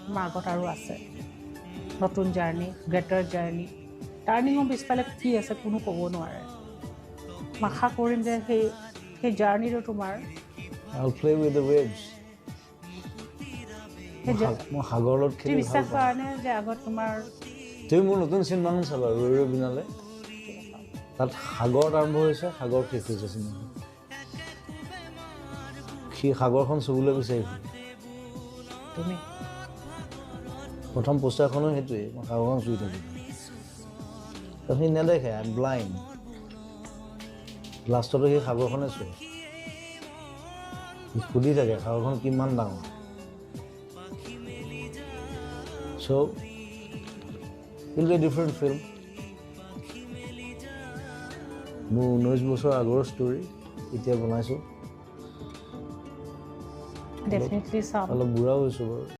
তোমাৰ আগত আৰু আছে নতুন জাৰ্ণি, গ্ৰেটাৰ জাৰ্ণি। টাৰ্ণিঙৰ পিছফালে কি আছে কোনো ক'ব নোৱাৰে। আশা কৰিম যে সেই জাৰ্ণিটো তোমাৰ I'll play with the waves. সেই মই সাগৰৰ লগত তুমি খেলি ভাল বিশ্বাস পাওঁ। কৰানে যে আগত তোমাৰ তুমি মোৰ নতুন চিনেমাখন চাবা, ৰৈ ৰৈ বিনালে। তাত সাগৰত আৰম্ভ হৈছে, সাগৰত শেষ হৈছে চিনেমাখন। সি সাগৰখন চুবলৈ বিচাৰি ফুৰে। তুমি প্ৰথম পোষ্টাৰখনো সেইটোৱেই, মই সাগৰখন চুই থাকোঁ। তো সি নেদেখে, I am blind. লাষ্টতো সি সাগৰখনে চুৱে। সি সুধি থাকে সাগৰখন কিমান ডাঙৰ। So will be different film. মোৰ 19 বছৰ আগৰ ষ্টৰী এতিয়া বনাইছোঁ। ডেফিনেটলি চাম। অলপ বুঢ়াও হৈছোঁ বাৰু।